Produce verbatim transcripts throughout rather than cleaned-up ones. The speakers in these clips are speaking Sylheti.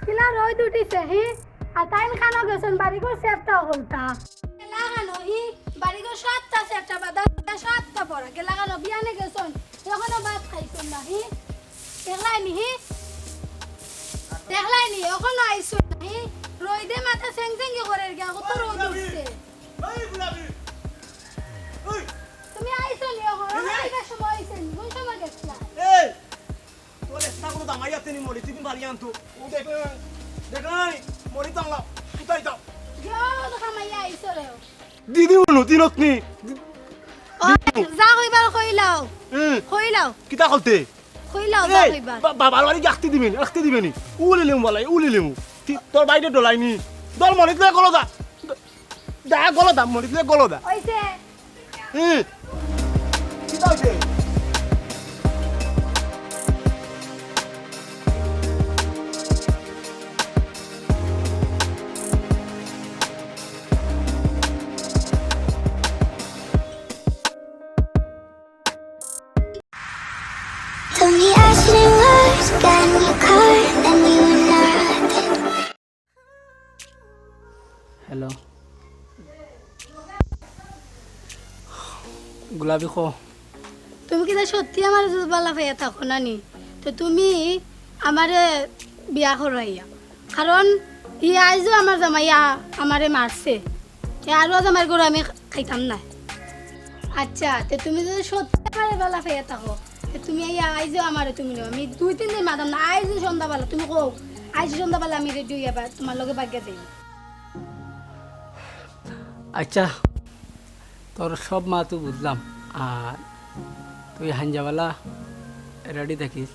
কিলা রইদ উঠিছে, হি? আর তাইন কানো গেছইন, বাড়িঘর সেফটা হলতা। গেলা কানো, হি? বাড়িঘর সাতটা সেফটা বাদা, সাতটা পড়া। গেলা কানো, বিয়ানে গেছইন, এখনো ভাত খাইছইন না, হি? দেখলায়নি, হি? দেখলায়নি, এখনো আইছইন না, হি? রইদে মাথা সেং সেং করের গিয়া, কত রইদ উঠছে। এই গোলাপি! এই! তুমি আইছইন নি অখন? এই! আইবার সময় অইছে নি? কোন সময় গেছলা? এই! তোর একটা কোনো দামাই আছে নি মরি, তুই বাড়ি আনতো। ও দেখ, দেখ নাই, মরি টানলাম। কোথায় যাও? যাও, তো কামাইয়া আইছো রে। দিদি বলু, তিন অগ্নি। ও, যা কইবার কইলাও। হুম। কইলাও। কিতা করতে? কইলাও, যা এই, কইবার। বা-, বাবার বাড়ি আখতি দিবেনি, আখতি দিবেনি। উলি লিমু বলাই, উলি লিমু। তি-, তোর বাইরে ডোলাইনি। দল মরিত লয়ে গলো দা। দা গলো দা, মরিত লয়ে গলো দা। অইছে। হুম। কিতা অইছে? Told me I shouldn't worry, got a new car, then we were nothing. Hello. গোলাপি, কও। তুমি কিতা সত্যি আমারে যদি বালা পাইয়া থাকো না নি, তো তুমি আমারে বিয়া করো আইয়া। কারণ ই আইজও আমার জামাইয়া আমারে মারছে। এ আরও জামাইর গরু আমি খাইতাম না। আচ্ছা, তে তুমি যদি সত্যি আমারে বালা পাইয়া থাকো, তে তুমি আইয়া আইজও আমারে তুমি নেও। আমি দুই তিন দিন মাতাম না, আইজও সন্ধ্যাবেলা তুমি কও, আইজও সন্ধ্যাবেলা আমি রেডি অইয়া বা-, তোমার লগে বাগিয়া যাই। আচ্ছা, তোর সব মাত তো বুঝলাম, আর তুই হাইঞ্জাবালা রেডি থাকিস,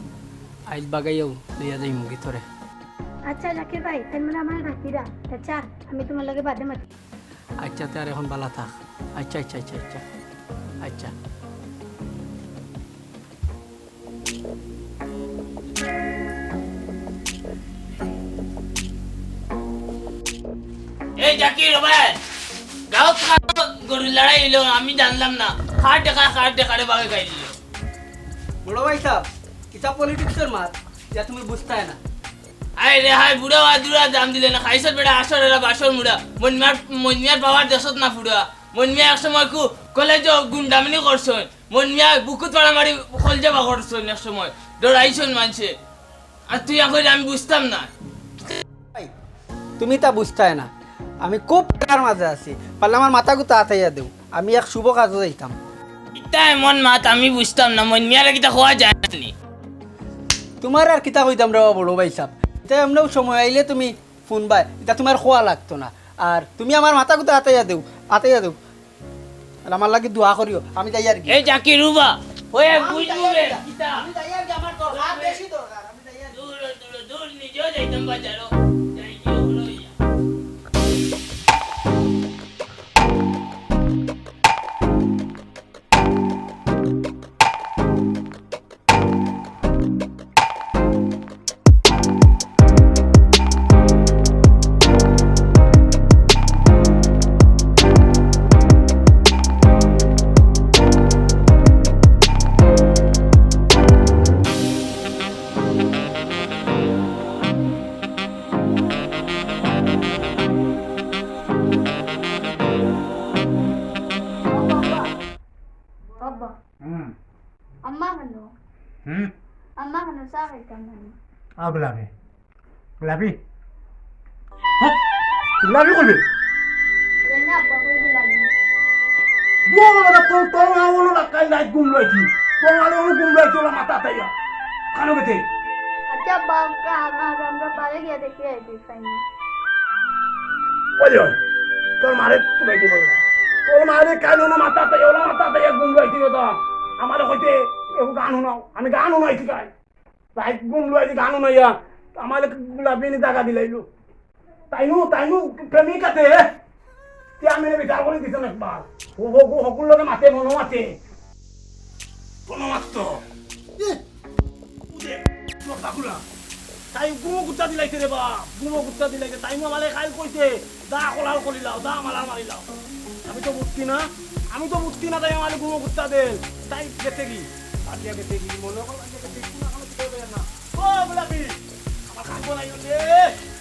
আইজ বাগাইয়াও লইয়া যাইমুগি তোরে। আচ্ছা জাকির ভাই, তার মানে আমার রাখি দা, আচ্ছা আমি তোমার লগে বাদে মাতি। আচ্ছা, তে আর এখন বালা থাক। আচ্ছা, আচ্ছা, আচ্ছা, আচ্ছা, আচ্ছা। এই জাকির ভাই, গাঁওত কানো গরুর লড়াই অইলো, আমি জানলাম না। কার টেকা, কার টেকারে বাগে খাই দিল। বড় ভাই সাহেব, ইটা পলিটিক্সের মাত, যা তুমি বুঝতায় না। আয় রে হায়, বুড়া আদুরা দাম দিলে না, খাইছত বেটা আসর এরা বাসর মুড়া। মইন মিয়ার, মইন মিয়ার পাওয়ার দেশত না ফুড়া। মইন মিয়া এক সময় কু কলেজো গুন্ডামিনি করছইন। মইন মিয়া বুকুত পাড়া মারি কলজা বার করছইন এক সময়। ডরাইছইন মানষে। আর তুই এখন আমি বুঝতাম না। ভাই, তুমি তা বুঝতায় না। আমি খুব প্যারার মাঝে আছি। পারলে আমার মাথা গুতা আতাইয়া দেও। আমি এক শুভ কাজো যাইতাম। ইতা এমন মাত আমি বুঝতাম না। মইন মিয়ারে কিতা কওয়া যায় নি? তোমার আর কিতা কইতাম রে বড় ভাই সাহেব। ইতা এমনেও সময় আইলে তুমি ফোন বায়, ইতা তোমার খোয়া লাগতো না। আর তুমি আমার মাথা গুতা আতাইয়া দেও, আতাইয়া দেও। আর আমার লাগি দোয়া করিও, আমি যাই আর কি। এই জাকির উবা, ওই আমি বুঝবো যাই আর রে, কি। কিতা? আমি যাই আর কি, আমার দরকার, বেশি দরকার, আমি যাই আর কি। দূর, দূর, দূর, নিজেও যাইতাম বাজারো। যাই কি হলো ইয়া? আব্বা। হুম। আম্মা কেন? হুম? আম্মা কেন চা খাইতাম না? আ, গোলাপি। গোলাপি? হ্যাঁ? গোলাপি কইবে? এই না, আব্বা কই গোলাপি? বল না, তোর, তোর মা বলো না, কাল রাইত ঘুম লইছি। তোর মালে ওনো ঘুম লইছি, ওলা মাথা তাইয়া। কানো গেছে? আচ্ছা, আব্বা, কা-, কা-, আমরা বাড়ি গিয়া দেখি আইছি। ওই, ওই, তোর মারে তুই কি বলবে? তোর মারে কেন না মাথা তাই, ওলা মাথা তাই, এক ঘুম লইতে হতো। আমারে কইতে, "এগু গান হুনাও।" আমি গান হুনাইছি গাই। রাইত ঘুম লইছি গান হুনাইয়া, আমারে গোলাপি নি জাগা দিলাইলো। তাইনু, তাইনু প্রেমিকাতে, তে আমি বিচার করে দিতাম একবার। ও হকু, হকুর লগে মাতে, মনো মাতে। মনো মাততো। এ, উদে, তোর বাকুলা। তাই ঘুমো গুত্তা দিলাইছে রে বাপ, ঘুমো গুত্তা দিলাইছে। তাই নু আমারে কাইল কইছে, "দা কলাল করিলাও, দা মালাল মারিলাও।" আমি তো বুঝছি না, আমি তো বুঝছি না, তাই আমারে ঘুমো গুত্তা দেন। তাই গেছে কি? বাজিয়া গেছে কি? মনে কর বাজিয়া গেছে কি? কোনো কারণে কিছু হবে না। ও গোলাপি, আমার কাজ বলাই হচ্ছে।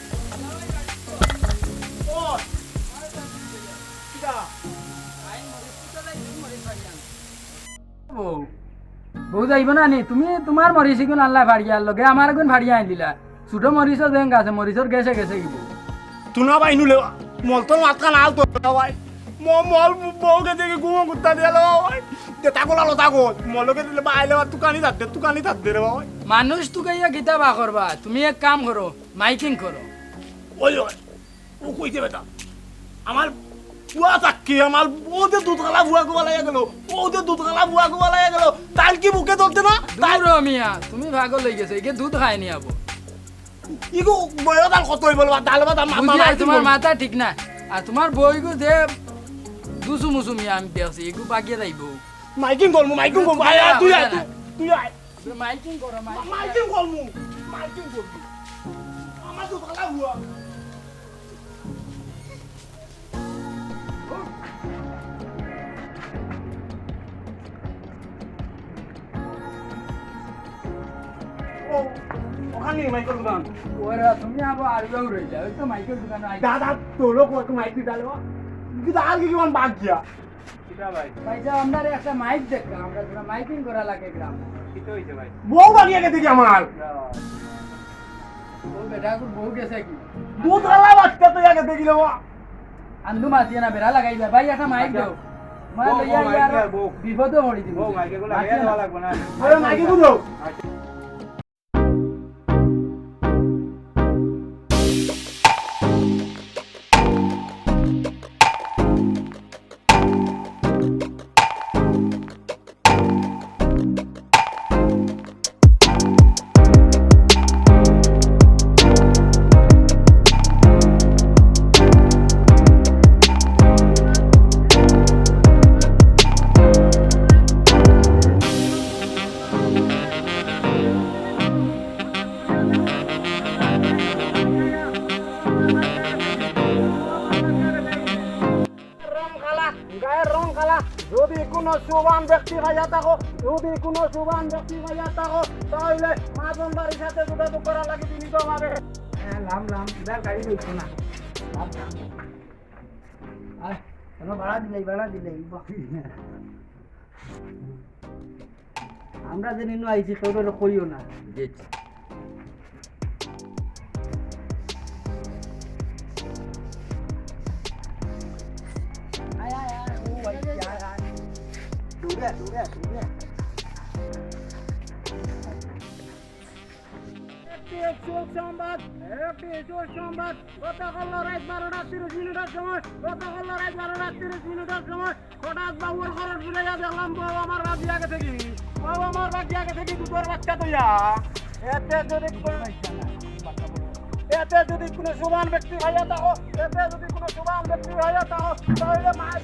বুঝাইব না নি? তুমি তুমার মরিচ ইগুন আনলায় ফাড়িয়া, লগে আমার ইগুন ফাড়িয়া আনিলা। ছোট মরিচও যেন গাছে, মরিচর গেছে গেছে গিব। তুনা ভাই নুলে, মলতর মাতখান আল তো ভাই। ম-, মল বউ গেছে কি ঘুমো কুত্তা দিয়া লো ভাই। দে তাকো লালো তাকো। মল গেছে দিলে বাইলে আর তুকানি থাকতে, তুকানি থাকতে রে ভাই। মানুষ তুকাইয়া কিতা বা করবা? তুমি এক কাম করো, মাইকিং করো। ওই, ওই। ও কইতে বেটা, আমার ফুয়া থাকি, আমার বউতে দুধ খালা ফুয়া গোবালাইয়া গেল, বউতে দুধ খালা ফুয়া গোবালাইয়া গেল, তাইল কি বুকে ধরতে না? তাইল দূর হ মিয়া, তুমি পাগল অই গেছো, ইগে দুধ খায়নি আবো। ইগো বয়স আর কত অইবো, ডাল ভাত আমার বুঝি আর মাইকিং তুমার করবো। মাথা ঠিক না, আর তুমার বউগু যে দুসু মুসু মিয়া আমি দেখছি, ইগু বাগিয়ে যাইবো। মাইকিং করমু, মাইকিং করমু, আয়, আয়, তুই আয়, তুই, তুই আয়। মাইকিং করো, মাইকিং। মাইকিং করমু, মাইকিং করমু। আমার তো ভালা হুয়া। ও, ওখানে মাইকের দোকান। ওরা তুমি আবার আর কেউ রয়ে যাও, ওই তো মাইকের দোকান নাই। দাদা, তোলো কত মাইক দিতে আলো? কিন্তু আর কি কিমান বাদ দিয়া? কিতা ভাই? ভাই সাহেব, আমরারে একটা মাইক দেখতাম, আমরা থুড়া মাইকিং করা লাগে গ্রাম। কিতা হইছে ভাই? বউ বাগিয়া গেছে কি আমার? ও বেটা, এখন বউ গেছে কি? দুধ খালা বাচ্চা তো আগে দেখি রে বা। আন্দু মাতিয়া না, বেড়া লাগাইবা। ভাই, একটা মাইক আচ্ছা। দেও। মা বউ, লইয়া বউ, ইয়ার মাইক দেও, বউ। বিপদে পড়ি দিব। বউ, মাইক এগুলো মাতিয়া লাগাইয়া না। দেওয়া লাগবে না। আরে, মাইক এগুলো দেও। আচ্ছা। রং কালা, গায়ের রং কালা। যদি কোনো সুবান ব্যক্তি পাইয়া থাকো, যদি কোনো সুবান ব্যক্তি পাইয়া থাকো, তাহলে মাজন বাড়ির সাথে যোগাযোগ করার লাগি বিনীত ভাবে। হ্যাঁ, লাম, লাম, ইবার গাড়ি লইছো না। লাম, লাম। আর, কেন ভাড়া দিলে, ভাড়া দিলে, বাহ। আমরা যেন ইনো আইছি, কেউরে কইও না। জি, জি। আয়, আয়, আয়, ও ভাই, আয়, আয়। দূরে, দূরে, দূরে। একটি শুভ সংবাদ, একটি শুভ সংবাদ। গতকাল রাত বারোটা তিরিশ মিনিটের সময়, গতকাল রাত বারোটা তিরিশ মিনিটের সময় হঠাৎ বাবুর ঘরর ঘুরাইয়া দেখলাম বউ আমার বাগিয়া গেছে কি, বউ আমার বাগিয়া গেছে কি দুধর বাচ্চা থইয়া। এতে যদি কোনো, এতে যদি কোনো সুবান ব্যক্তি হইয়া থাকো, এতে যদি কোনো সুবান ব্যক্তি হইয়া থাকো, তাহলে মাই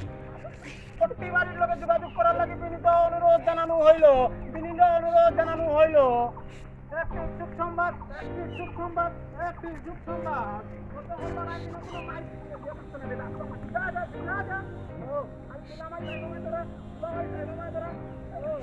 প্রতি বাড়ির লগে যোগাযোগ করার লাগি বিনীত অনুরোধ জানানো হইল, বিনীত অনুরোধ জানানো হইল। একটি শুভ সংবাদ, একটি শুভ সংবাদ, একটি শুভ সংবাদ। কত কথা নাই, কিন্তু কোনো মাইক দিয়ে করতে না, বেটা। যা, যা, যা, যা। ও, আমি বললাম, আমার জায়গা মতো রাখ, আমার জায়গা মতো রাখ। হ্যালো।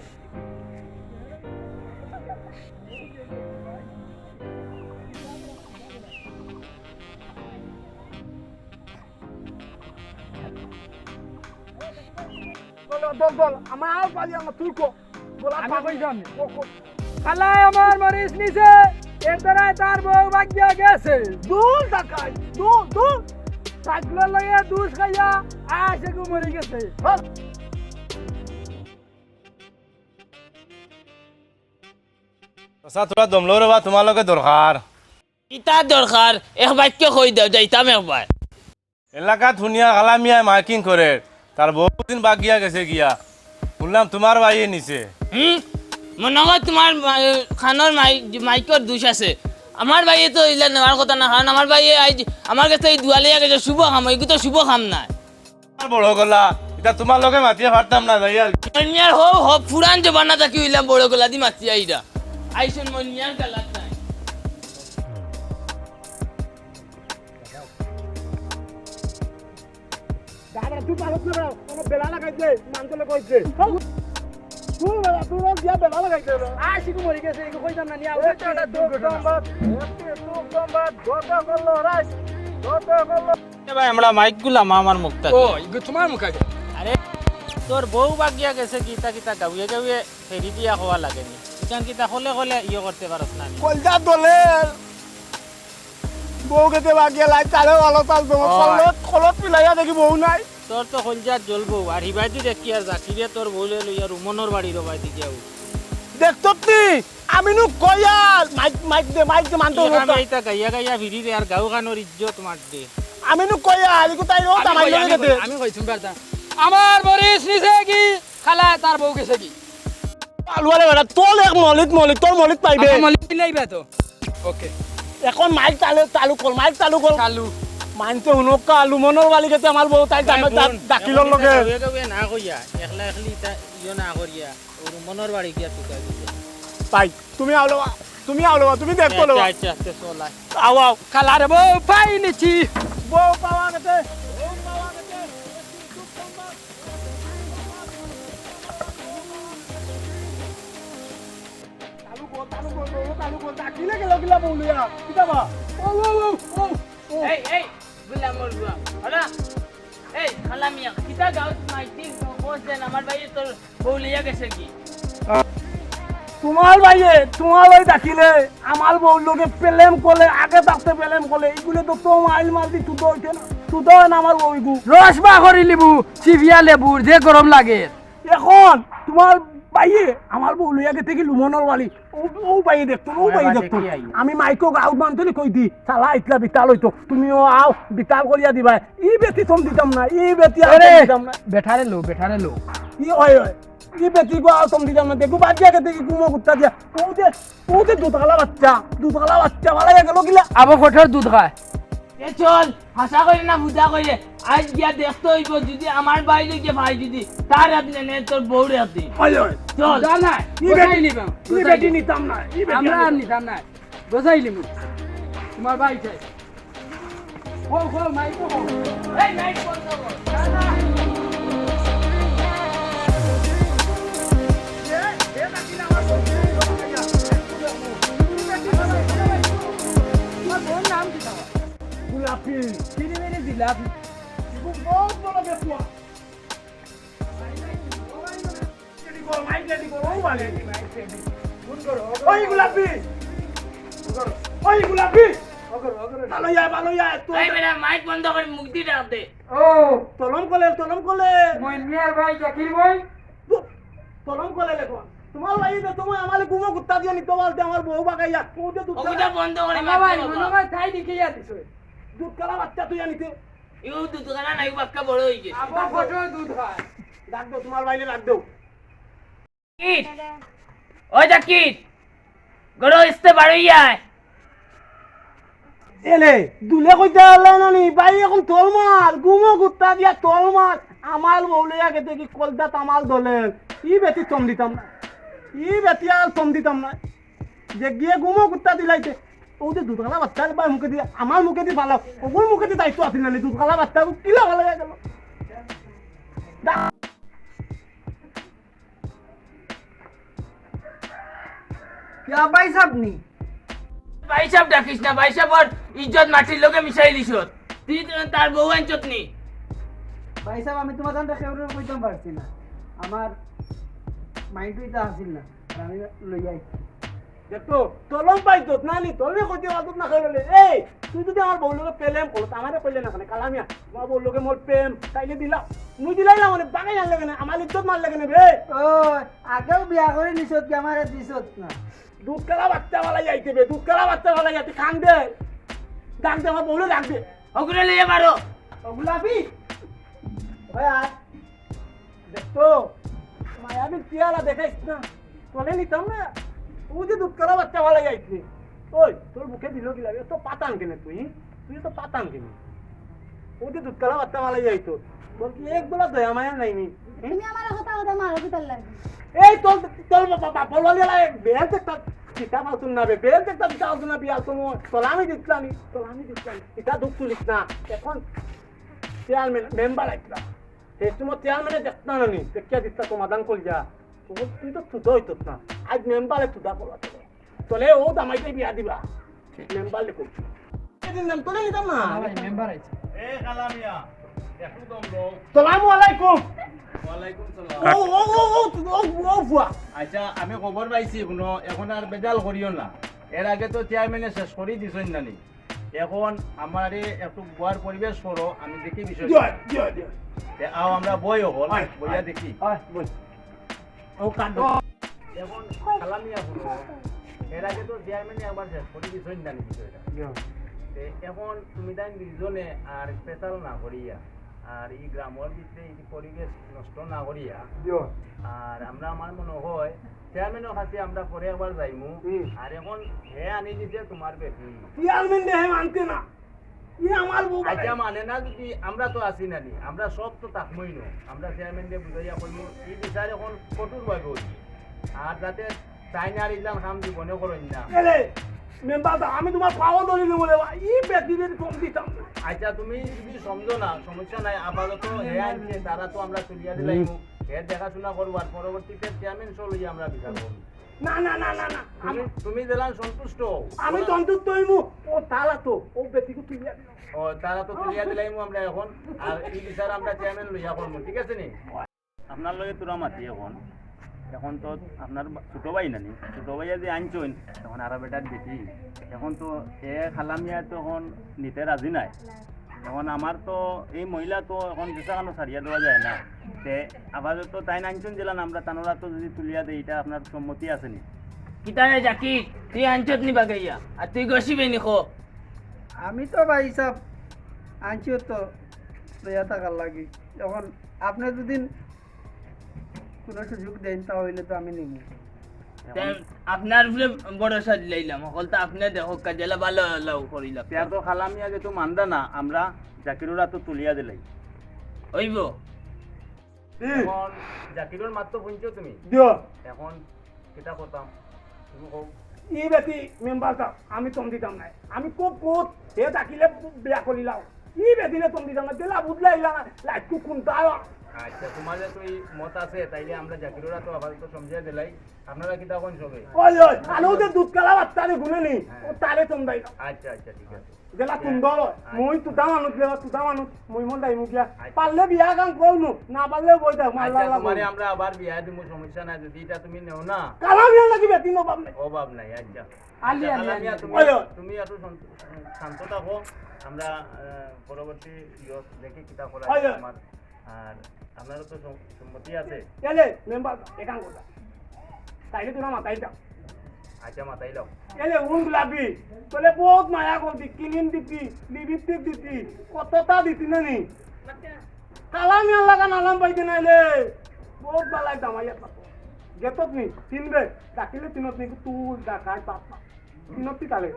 দল, দল, দল, আমার পালি, আমার তুই কো। বলা আমি পাগল। কই যাবি? কো, কো। খালায় আমার মরিচ নিছে, এর দ্বারাই তার বউ ভাগিয়া গেছে। দূর তাকাই, দূর, দূর। ছাগলর লগে দুষ খাইয়া আশেকু মরি গেছে। হল। চাচা, থুড়া দম লও রে বা, তুমার লগে দরকার। কিতা দরকার? এক বাক্য কই দেও, যাইতাম একবার। এলাকাত হুনিয়া খালা মিয়ায় মাইকিং করের, তার বউ দিন বাগিয়া গেছে গিয়া। হুনলাম তুমার ভাইয়ে নিছে। হুম? মনো কয় তুমার মা-, কানর মাই-, মাইকর দুষ আছে। আমার ভাইয়ে তো ইলা নেওয়ার কথা না, কারণ আমার ভাইয়ে আইজ আমার গেছে ই দুয়া লইয়া গেছে শুভ কাম, ইগু তো শুভ কাম নায়। আর বড় গলা, ইতা তুমার লগে মাতিয়া পারতাম না, যাই আর। মইনিয়ার হউ, হউ, পুরান জমানা থাকি অইলাম বড় গলাদি মাতিয়া ইরা। আইছইন মইনিয়ার গলাত নাই। দাদা, তুই পারস না বেটা, কোনো বেলা লাগাই দে, মানতলে কই দে। তুই বেটা, তুই রোজ দিয়া বেলা লাগাই দে বেটা। আয়, শিকু মরি গেছে, ইগু কইতাম না, নিয়া একটি শুভ সংবাদ, একটি শুভ সংবাদ, গত করলো রাইস, গত করলো। এ ভাই, আমরা মাইকগুলা মা আমার মুখটা। ও, ইগু তুমার মুখে। আরে। তোর বউ বাগিয়া গেছে কিতা কিতা গাউয়ে গাউয়ে ফেরি দিয়া কওয়া লাগেনি। ইখান কিতা খলে খলে ইয়ে করতে পারস না নি? কলজা দলের বউ গেছে বাগিয়া লাই, তারে ভালো তাল দেবো। ওই। কলত, কলত পিলাইয়া দেখি বউ নাই। তোর তো কলজাত জ্বলবো, আর হিবায়দি দেখি আর জাকিরে তোর বউরে লইয়া রুমনর বাড়ির ওবায়দি গিয়া। দেখতো তুই, আমি নু কইয়ার, মাইক, মাইক দে, মাইক দে, মানতে এই হবে আমি তো। এইটা গাইয়া গাইয়া ফিরি রে, আর গাউখানর ইজ্জত মার দে। আমি নু কইয়ার, ইগু তাই রোজ আমি আমার কই, লগে আমি দে। কই, আমি কই, তুমি পারতা। আমার মরিচ নিছে কি? খালা তার বউ গেছে কি? আলুয়ারে বেটা, তোর এক মলিত মলিত, তোর মলিত পাইবে। আমার মলিত মিলাইবা তো। ওকে। এখন মাইক চালু, চালু কর, মাইক চালু কর। চালু। মানতে হুনক্কা, লুমনর বাড়ি গেছে আমার বউ, তাই ভাই, জামাই তার হুন, দাখিলর এখন লগে। ইটা গাউয়ে গাউয়ে না কইয়া, একলা একলি ইটা ইয়ো না করিয়া, ও রুমনর বাড়ি গিয়া তুকাই দিছে। ভাই, তুমি আও লবা, তুমি আও লবা, তুমি দেখতো লবা। আচ্ছা, আচ্ছা, আচ্ছা, চল আয়। আও, আও। খালার বউ পাই নিছি। বউ পাওয়া গেছে, বউ পাওয়া গেছে। চালু কর, চালু কর, বউ, চালু কর, ডাকিলে গেল গিলা বউ লইয়া। কিতা বা? ও, ও, ও, ও, ও। এই, এই, গুলামর বুয়া। হলা? এই, খালা মিয়া, কিতা গাউত মাইক দি কস যেন আমার ভাইয়ে তোর বউ লইয়া গেছে কি? তোমার ভাইয়ে, তোমার ভাই ডাকিলে, আমার বউর লগে প্রেম করলে, আগে থাকতে প্রেম করলে, ইগুলো তো তো মাইল মাল দি তুতো হইতে না, তুতো হয় না আমার বউ ইগু। রস বা করি লিবু, চিবিয়া লেবুর, যে গরম লাগে। এখন তোমার ভাইয়ে আমার বউ লইয়া গেছে কি লুমনর বাড়ি, ও, ও ভাইয়ে দেখতো, ও ভাইয়ে দেখতো। আমি মাইকো গাউত বানতে নি কই দি, শালা ইতলা বিতাল হইতো, তুমিও আও, বিতাল করিয়া দিবা। ই বেটি থম দিতাম না, ই বেটি আর আরে, থম দিতাম না। বেটারে লো, বেটারে লো। ই হয়, হয়। ই বেটি গো আর থম দিতাম না, দেখো বাদ দিয়া গেছে কি কুমো কুত্তা দিয়া। ও যে, ও যে দুধ খালা বাচ্চা, দুধ খালা বাচ্চা, ভালা গেল গিলা। আবো ফটোর দুধ খায়। এ চল, হাসা করে না বুঝা করে, আজ গিয়া দেখতে হইব যদি আমার বাইরে গিয়ে ভাই যদি তার হাত নেনে তোর বউর হাতে। হয়, হয়। চল। যা না, ই বেটি নিবাম। ই বেটি নিতাম না, ই বেটি আমরা আর নিতাম না। নিতাম না। বুঝাই লিমু। তোমার ভাই চাই। কও, কও, মাইক কও। এই মাইক বন্ধ কর। তোমার বউর নাম কিতা? গোলাপি। কিরে মেরে জিলাপি। বহুত বড় বেকুয়া। রেডি কর, মাইক রেডি কর, ও মানে। ওই গোলাপি। ওই গোলাপি। ভালো ইয়া, ভালো ইয়া, তুই এই বেটা, মাইক বন্ধ করে মুখ দি ডাক দে। ও, তলম কলে, তলম কলে। মইন মিয়ার ভাই জাকির ভাই। তু-, তলম কলে লেখো। তোমার ভাই তো তোমার আমার ঘুমো কুত্তা দিয়ে নিতে বলতে আমার বউ বাগাইয়া। ও যে দুধ ওগুলা বন্ধ করে আমার মাইক ভাই, বন্ধ কর। মনে হয় তাই দেখে ইয়া দিছে। দুধ কালা বাচ্চা তুই আনিতে। ইউ দুধ খানা নাই, বাক্কা বড় হয়ে গেছে। আবার ফটো দুধ খায়। ডাক দাও, তোমার বাইরে ডাক দাও। কিট? ওই যা কিট? গরো ইস্তে বাড়ি আয়। এলে, দুলে কইতে আল্লাহ নানি, ভাই এখন তলমার, ঘুমো কুত্তা দিয়া তলমার। আমার বউ লইয়া গেছে কি কলদা তামাল দলের। ই বেটি তম দিতাম না। ই বেটি আর তম দিতাম না। যে গিয়ে ঘুমো কুত্তা দিলাইতে। ও যে দুধ খালা বাচ্চা বা মুখে দিয়ে, আমার মুখে দিয়ে ফালাও। ওগুর মুখে দিয়ে দায়িত্ব আছিল না, দুধ খালা বাচ্চা, ও কিলা ভালো হয়ে গেল। দা- ইয়া ভাই সাহেব নি? ভাই সাহেব ডাকিস না, ভাই সাহেব ওর ইজ্জত মাটির লগে মিশাই দিছত। তুই তো তার বউ আনছত নি? ভাই সাহেব, আমি তোমার জানটা কেউ কইতাম পারছি না। আমার মাইন্ড তো আছিল না। আর আমি লই আইছি। দেখতো, তলম পাইতো না নি, তলমে কইতে পারতো না খাইলে। এই, তুই যদি আমার বউর লগে প্রেম করো, আমারে কইলে না কেনে? কালামিয়া, তোমার বউর লগে মোর প্রেম, তাইলে দিলা। মুই দিলাই না মানে, বাগাই আনলে কেনে? আমার ইজ্জত মারলে কেনে বে? ও, আগেও বিয়া করে নিছত কি আমারে দিছত না? দুধ কালা বাচ্চা বালা যাইতে বে, দুধ কালা বাচ্চা বালা যাইতে কান দে। ডাক দে, আমার বউরে ডাক দে। ওগুলো নিয়ে পারো। ওগুলা আবি? ভাই, আয়। দেখতো, মায়াবী চেহারা দেখাইস না। তোলে নিতাম না। ও যে দুধ কালা বাচ্চা বালা যাইতে। ওই, তোর মুখে দিল কি লাগে? তো পাতান কেনে তুই? তুই তো পাতান কেনে? ও যে দুধ কালা বাচ্চা বালা যাইতো। বলছি, এক বেলা দয়া মায়া নাই নি। তুমি আমার কথা কথা মারো কি তার লাগে? এই তোর, তোর বাবা, বাবা, বলবা গেলা, বেহেন একটা চিতা পালতুন না বে, বেহেন একটা চিতা পালতুন না বিয়ার সময়। তোলা আমি দিতলানি, তোলা আমি দিতলানি। এটা দুখ তুলিস না। এখন চেয়ারম্যান, মেম্বার আইতলা। সেই সময় চেয়ারম্যানে দেখতা না নি, দেখিয়া দিতা সমাধান করিয়া। তুই তো তুদা হইতস না। আজ মেম্বারে তুদা করবা তোরে। তোরে ও দামাইতে বিয়া দিবা। মেম্বার লেখো। এদিন নাম তোরে নিতাম না। ভাই, মেম্বার আইছে। এ কালামিয়া, একটু দম লও। সালামু আলাইকুম। ওয়ালাইকুম সালাম। ও ও ও ও ও ও ফুয়া। আচ্ছা, আমি খবর পাইছি, হুনো, এখন আর বেজাল করিও না। এর আগে তো চেয়ারম্যানে শেষ করি দিছইন নানি। এখন আমারে একটু বওয়ার পরিবেশ করো, আমি দেখি বিষয়। জয় জয় জয়। তে আও, আমরা বই হল, আয়, বইয়া আয়, দেখি। আয়, বই। ও কাণ্ড। এখন সালামিয়া হুনো, এর আগে তো চেয়ারম্যানে একবার শেষ করি দিছইন নানি বিষয়টা। জয়। তে এখন তুমি তাই দুইজনে আর পেশাল না করিয়া, আর এই গ্রামর ভিতরে এই পরিবেশ নষ্ট না করিয়া, জয়। আর আমরা, আমার মনে হয় চেয়ারম্যানের কাছে আমরা পরে একবার যাইমু। হুম। আর এখন হে আনি দিছে তোমার বেটি। চেয়ারম্যান দেহে মানতে না। ই আমার বউ আচ্ছা, মানে না যদি আমরা তো আছি নানি, আমরা সব তো থাকমই না। আমরা চেয়ারম্যানরে বুঝাইয়া কইমু, এই বিচার এখন কঠোরভাবে হইবে। আর যাতে তাইন আর ইলান কাম জীবনে করইন না। এলে মেম্বার সাব, আমি তোমার পাও ধরি নেবো রে বা। ই বেটিরে কম দিতাম না। আচ্ছা, তুমি যদি সমঝো না, সমস্যা নাই। আপাতত হে আনছে, তারা তো আমরা তুলিয়া দিলাইমু। হে দেখাশোনা করবো, আর পরবর্তীতে চেয়ারম্যান সহ লইয়া আমরা বিচার করবো। না না না না না। তুমি, আমি তুমি দিলাম সন্তুষ্ট হও। আমি সন্তুষ্ট হইমু। ও তালা তো ও বেটিকে তুলিয়া দিল। ও, তারা তো তুলিয়া দিলাইমু আমরা এখন। আর এই বিচার আমরা চেয়ারম্যান লইয়া করবো, ঠিক আছে নি? আপনার লগে তোরা মাতি এখন। এখন তো আপনার বা-, ছোট ভাই নানি, ছোট ভাইয়া যে আনছইন, এখন আরো বেটার বেটি। এখন তো এ খালামিয়া তো এখন নিতে রাজি নাই। এখন আমার তো এই মহিলা তো এখন বিচার কানো ছাড়িয়া দেওয়া যায় না। তে আপাতত তাইন আনছইন যেলান, আমরা তানরা তো যদি তুলিয়া দেই, এটা আপনার সম্মতি আছে নি? কিতারে জাকির, তুই আনছত নি বাগাইয়া, আর তুই গছিবে নি খো। আমি তো ভাই সাব আনছি তো লইয়া থাকার লাগি। এখন আপনি যদি কোনো সুযোগ দেন, তা হইলে তো আমি নিব। এখন আপনার উপরে ভরসা দিলাইলাম, হকল তো আপনি দেখো কাজেলা ভালো লাও করিলাম। তে তো খালামিয়া যেহেতু মান্দা না, আমরা জাকিরর আতো তুলিয়া দিলাই। হইব। এখন জাকিরর মাত তো শুনছো তুমি? দিও। এখন কিতা করতাম? তুমি কও। ই বেটি মেম্বার সাব, আমি তম দিতাম নাই। আমি খুব খুদ, হে থাকিলে বিয়া করিলাও। ই বেটিরে তম দিতাম না, দিলা বুঝলাইলা না, লাইটকু কোনটা? আচ্ছা, তোমার যে তুই মত আছে, তাইলে আমরা জাকিরর আতো আপাতত সমঝিয়া দিলাই। আপনারা কিতা কোন সবে? ওই ওই, আলো যে দুধ কালা বাচ্চারে গুনে নি, ও তারে তম দাই। আচ্ছা, আচ্ছা, ঠিক আছে। দিলা কুন্দল, মুই তুতা মানুষ, দিলা তুতা মানুষ, মুই মন দাই মুখিয়া। পারলে বিয়া কাম করমু, না পারলে বই থাক, মাল্লা আচ্ছা, লাগবো। তোমারে আমরা আবার বিয়া দিমু, সমস্যা নাই, যদি এটা তুমি নেও না। কালা বিয়া নাকি বেটি নো বাপ নাই। ও বাপ নাই, আচ্ছা। আলি, আচ্ছা, আলি, খালামিয়া, আলি। তুমি, ওই, ওই। তুমি একটু শান্ত, শান্ত থাকো, আমরা আহ, পরবর্তী ইয়ত দেখি কিতা করা ওই, যায় ওই। তোমার। আর আপনারও তো সম-, সম্মতি আছে। এলে মেম্বার একান কথা। তাইলে তোরা মাতাই দাও। আচ্ছা, মাতাই লও। এলে উন গুলাবি, তোলে বহুত মায়া করতি, কিনিম দিতি, লিপস্টিক দিতি, কতটা দিতি না নি? কালা মিয়ার লাগা নালাম পাইতে নাইলে, বহুত বালাই দামাইয়া পাবো। গেতত নি, তিনবে, ডাকিলে তিনত নি, তুই ডাকাই পাপ পাপ। তিনত তি কালে।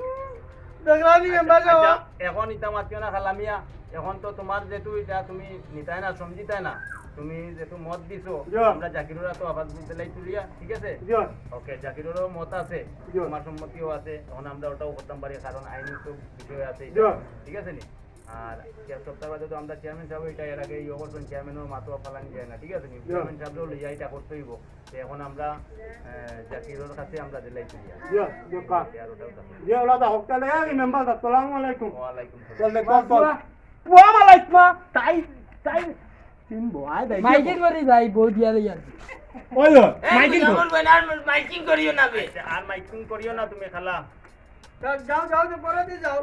দেখলাম নি মেম্বার সাব। আচ্ছা, এখন ইতা মাতিও না খালামিয়া, এখন তো তোমার যেহেতু এটা তুমি নিতাই না, সমঝিতাই না, তুমি যেহেতু মত দিছো, জি। আমরা জাকিরর আতো আবার বুঝতে লাই তুলিয়া, ঠিক আছে? জি। ওকে, জাকিররও মত আছে, জি। তোমার সম্মতিও আছে, এখন আমরা ওটাও করতাম পারি, কারণ আইনি তো বিষয় আছে, জি। ঠিক আছে নি? আর চেয়ার সপ্তাহ বাদে তো আমরা চেয়ারম্যান সাহেব এটা এর আগে ইয়ে করছেন, চেয়ারম্যানর মাতো ফালানি যায় না, ঠিক আছে নি? জি। চেয়ারম্যান সাহেব লইয়া এটা করতে হইব। তো এখন আমরা আহ, জাকিরর কাছে আমরা দিলাই তুলিয়া। জি, জি, কা। আর ওটাও তো জি, ওলা দা, হকতালে, এই মেম্বার দা, আসসালামু আলাইকুম। ওয়ালাইকুম সালাম। চললে কল, কল। ওয়া আলাইকুম, তাই, তাই। তিন বয়, দেখি। মাইকিং করি যাই, বউ দিয়া লই আর কি। ওই, ওই, এই, মাইকিং তুই কর। আমার বোন আর মাইকিং করিও না বে। আচ্ছা, আর মাইকিং করিও না তুমি খালা। যাও, যাও, যাও, পরে দিয়ে যাও।